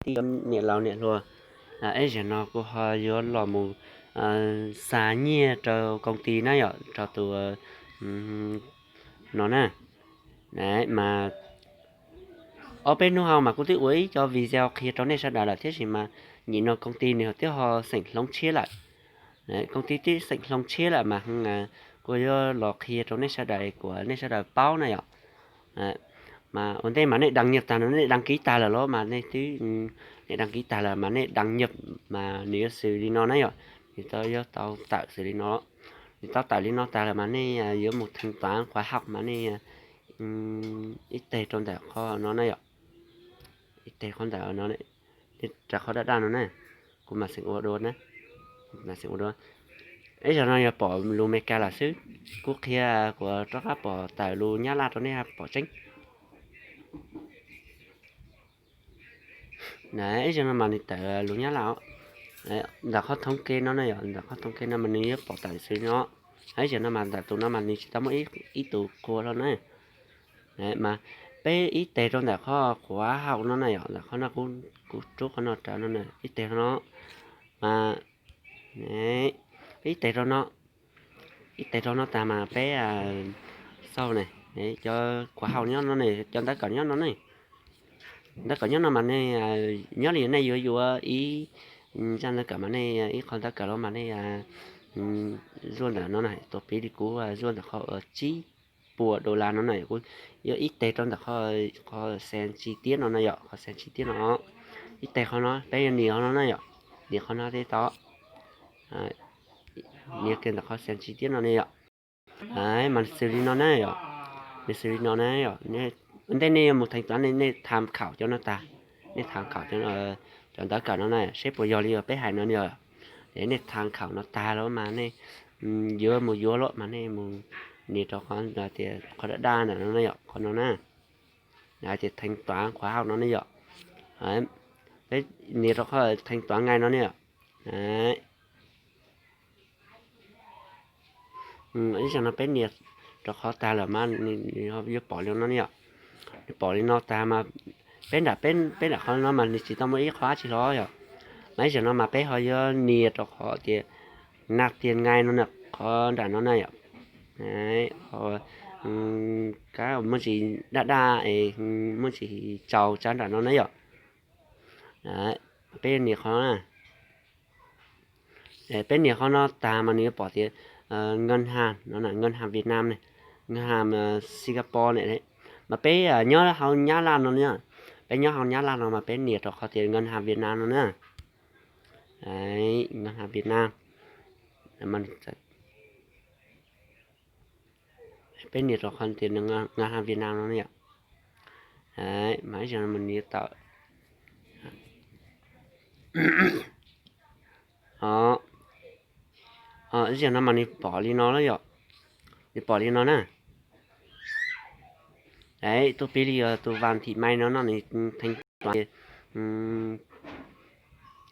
tij niam laus niam hluas, ib zaug no kuv ho yuav los mus xa nyiaj rau công ty na yom, rau tus no na. Mas ob peb hnub hauv mas kuv twb ua ib co video qhia rau nej sawv daws lawm thiab, tab sis mas nyim no công ty nws twb ho xeem hloov tshiab lawm. Công ty twb xeem hloov tshiab lawm mas kuv yuav los qhia rau nej sawv daws kom nej sawv daws paub na yom. Mas ua ntej mas nej đăng nhập tag no, nej đăng ký tag lawm los mas nej twb, nej đăng ký tag lawm mas nej đăng nhập mas nws yuav xws li no na yom. Nws tau, yuav tau tawm xws li no. Nws tau tawm li no tag lawm mas nej yuav mus thanh toán khóa học mas nej ib teg rau ntawm qhov no na yom. Ib teg qhov ntawm no, rau qhov daj daj no na. Kuv mam xeem ua dua na. Mam xeem ua dua. Ib zaug no yog pom lus Meskas lawm xwb, kuv qhia kuv rov qab pom tawm lus Nyab Laj rau nej pom tseeb. Ib zaug no mas nws tawm lus Nyab Laj os. Ntawm qhov thống kê no na yom, ntawm qhov thống kê no mas nws yuav pom tawm xws li no. Ib zaug no mas ntawm tus no mas nws tsis tau muaj ib tus qua hlo na. Mas peb ib teg rau ntawm qhov khóa học no na yom, ntawm qhov no kuv rub qhov no rau no na, ib teg no. Mas peb ib teg rau no, ib teg rau no tag mas peb xauj na, cov khóa học nyob no ne, cov ntawv kawm nyob no ne. Ntawv kawm nyob no mas nej, nyob li nej yuav yuav ib zaj ntawv kawm mas nej ib qho ntawv kawm los mas nej zuaj ntawm no na, tus piv li kuv zuaj ntawm qhov tsib puas dollar no na, kuv yuav ib teg rau ntawm qhov, qhov xem chi tiết no na yom, qhov xem chi tiết no. Ib teg qhov no peb yuav nias qhov no na yom, nias qhov no thiaj tau. Nias kiag ntawm qhov xem chi tiết no ne yom. Mas xws li no na yom, nws xws li no na yom. Ua ntej nej yuav mus thanh toán nej tham khảo cov no tag, nej tham khảo cov, cov ntawv kawm no na seb puas yog li uas peb hais no yom. Es nej tham khảo no tag lawm mas nej yuav mus yuav lawm mas nej mus nias rau qhov tias qhov daj daj ntawm no na yom, qhov no na. Hais tias thanh toán khóa học no ne yom. Peb nias rau qhov thanh toán ngay no ne yom. Ib zaug no peb nias rau qhov tag lawm mas nws yuav pom li no ne yom. Nws pom li no tag mas peb nram, peb nram qhov no mas nws tsis tau muaj ib qho dab tsi hlo yom. Mas ib zaug no mas peb ho yuav nias rau qhov tias nạp tiền ngay no na, qhov nram no na yom. Kab muaj ntsis daj daj es muaj ntsis tsaus tsab nram no na yom. Peb nias qhov no na. Peb nias qhov no tag mas nws yuav pom tias ngân hàng no na, ngân hàng Việt Nam ne, ngân hàng Singapore ne. Mas peb nyob hauv Nyab Laj no, peb nyob hauv Nyab Laj no mas peb nias rau qhov tias ngân hàng Việt Nam no na. Ngân hàng Việt Nam. Peb nias rau qhov tias ngân hàng Việt Nam no ne yom. Mas ib zaug no mas nws yuav tawm. Ib zaug no mas nws pom li no lawm yom. Nws pom li no na. Tus piv li tus Vàng Thị May no no nws thanh toán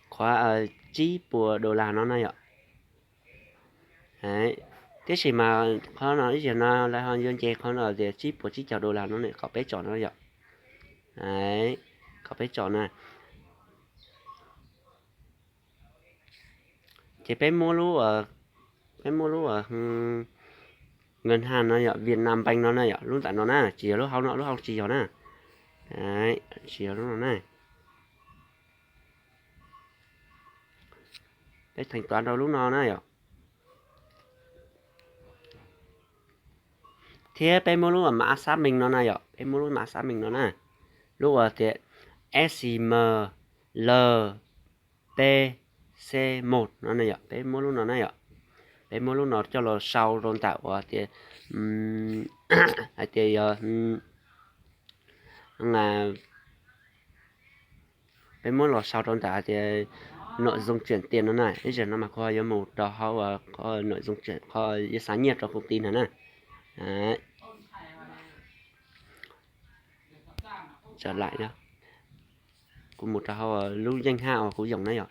khóa tsib puas dollar no na yom. Tiam sis mas qhov no ib zaug no lawv ho yuav nce qhov no tias tsib puas tsib caug dollar no ne, kom peb tsom no yom. Kom peb tsom na. Ces peb muab lub, peb muab lub ngân hàng no yom, Việt Nam Bank no na yom, lub ntawm no na, tsis yog lub hauv no, lub hauv tsis yog na. Tsis yog lub no na. Peb thanh toán rau lub no na yom. Thiab peb muab lub mã xác minh no na yom, peb muab lub mã xác minh no na. Lub uas tias S M L T C một no na yom, peb muab lub no na yom. Peb muab lub no coj los sau rau ntawm uas tias, hais tias yog peb muab los sau rau ntawm hais tias nội dung chuyển tiền no na. Ib zaug no mas kuv ho yuav mus rau hauv qhov nội dung chuyển, qhov yuav xa nyiaj rau công ty no na. Trở lại no, kuv mus rau hauv lub danh hào uas kuv dùng na yom.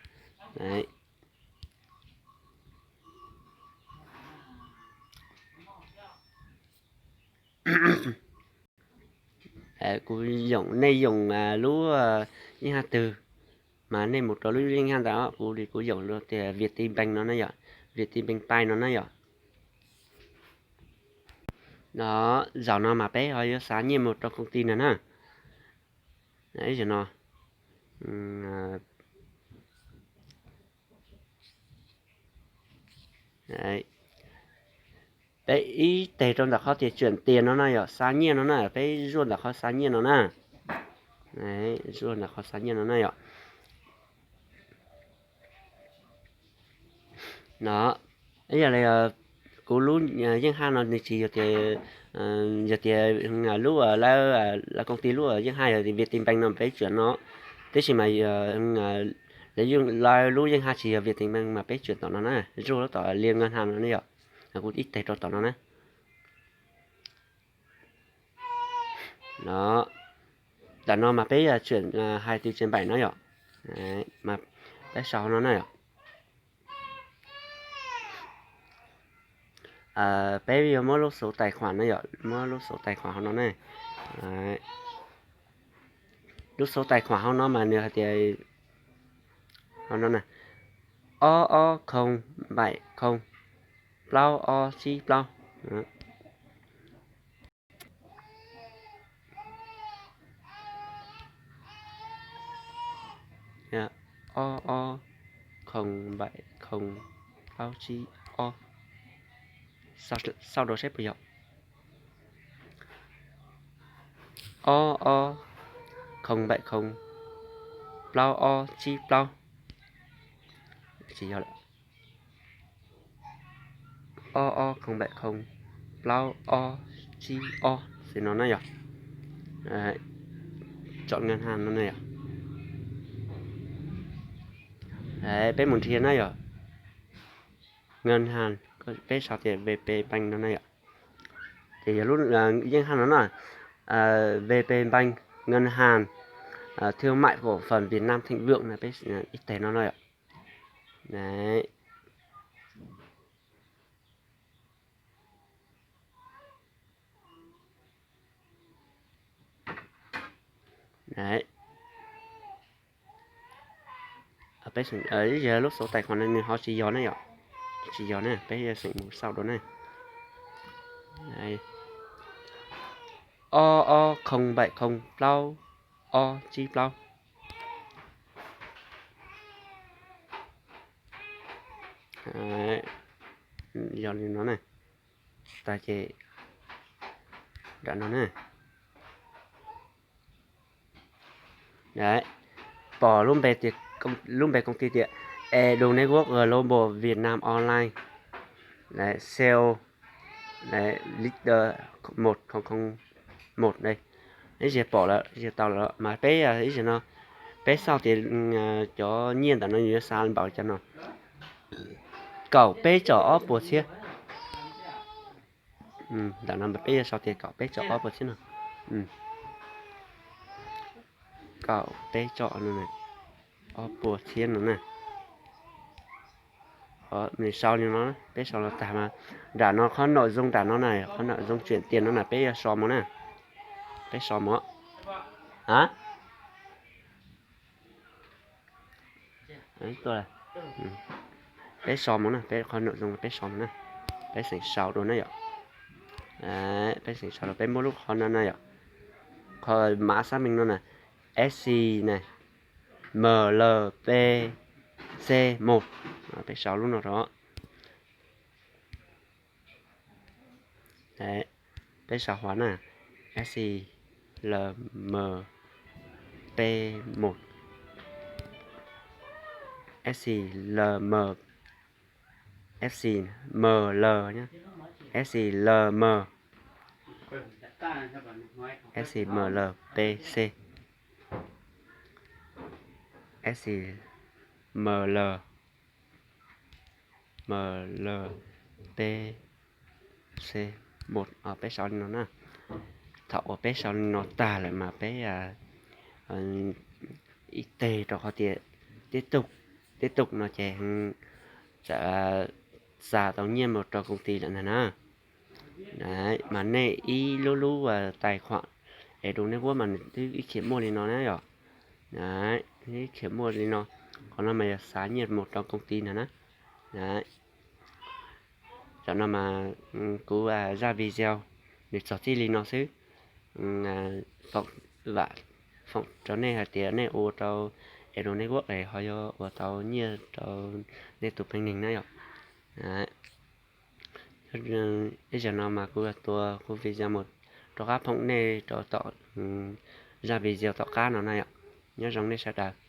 Kuv dùng, nej dùng lub danh hào twg Mas nej mus rau lub yeej haj ntawd, kuv li kuv yoom tias Viettinbank no na yom, Viettinbank Pay no na yom. No, zaum no mas peb ho yuav xa nyiaj mus rau công ty no na. Ib zaug no, peb ib teg rau ntawm qhov tias chuyển tiền no na yom, xa nyiaj no na, peb zuaj ntawm qhov xa nyiaj no na. Zuaj ntawm qhov xa nyiaj no na yom. No, ib yam li kuv lub yeej haj no nws tsis yog tias, yog tias lub, lawv công ty lub yeej haj yog Viettinbank no peb chuyển no, tab sis mas lawv lub yeej haj tsis yog Viettinbank mas peb chuyển tom no na, zuaj lub tom liên ngân hàng no na yom. Kuv ib teg rau tom no na. No, ntawm no mas peb chuyển hai từ trên bảy no yom. Peb sau no na yom. Peb yuav muab lub số tài khoản no yom, muab lub số tài khoản hauv no ne. Lub số tài khoản hauv no mas nws hais tias, hauv no na, ob ob không bảy không plaub ob tsib plaub. Ob ob không bảy không plaub tsib ob. Sau rau seb puas yog. Ob ob không bảy không plaub ob tsib plaub. Tsis yog lawm. Ob ob không bảy không plaub ob tsib ob xwb no na yom. Chọn ngân hàng no na yom. Peb mus nrhiav na yom. Ngân hàng, peb sau tias VPBank no na yom. Ces yog lub yeej haj no na, VPBank, ngân hàng thương mại cổ phần Việt Nam Thịnh Vượng no, peb ib teg no na yom. Peb, ib yam lub số tài khoản no nws ho tsis yog na yom. Tsis yog na, peb xeem mus sau dua na. Ob ob không bảy không plaub ob tsib plaub. Yog li no na. Tag ces nram no na. Pom lub npe tias, lub npe công ty tias Edu Network Global Việt Nam Online, sale leader một không không một đây. Ib zaug pom lawm, ib zaug tau lawm mas peb ib zaug no peb xauj tias cov nyiaj ntawm no yuav xa npaum cov no. Kaum peb tsom ob puas txhiab. Ntawm no mas peb yuav sau tias kaum peb tsom ob puas txhiab no. Kaum peb tsom no, ob puas txhiab no na. Nws sau li no, peb sau los tag mas nram no qhov nội dung nram no na, qhov nội dung chuyển tiền no na peb yuav so mus na. Peb so mus. Peb so mus na, peb qhov nội dung peb so mus na. Peb xeem sau dua na yom. Peb xeem sau dua, peb muab lub qhov no na yom. Qhov mã xác minh no na, SC này, MLPC một. Peb sau lub no rau. Peb sau hov na, SC LMP một, SC LM, SC ML nhé, SC LM, SC MLPC, SC ML, ML, PC một. Peb sau li no na. Thaum uas peb sau li no tag lawm mas peb ib teg rau qhov tias tiếp tục, tiếp tục no ces txawm xa tau nyiaj mus rau công ty lawm ntag na. Mas nej ib lub lub tài khoản Edu Network mas nws twb ib chim muaj li no na yom. khiav muaj li no. Qhov no mas yog xa nyiaj mus rau công ty no na. Tam no mas kuv zaj video nws txog txij li no xwb. Foom, vam foom rau nej hais tias nej ua rau Edu Network es ho yuav ua tau nyiaj rau nej tus peev neeg na yom. Ib zaug no mas kuv tua kuv video mus rov qab phoom nej rau tom zaj video tom qab no na yom. Nyob zoo nej sawv daws.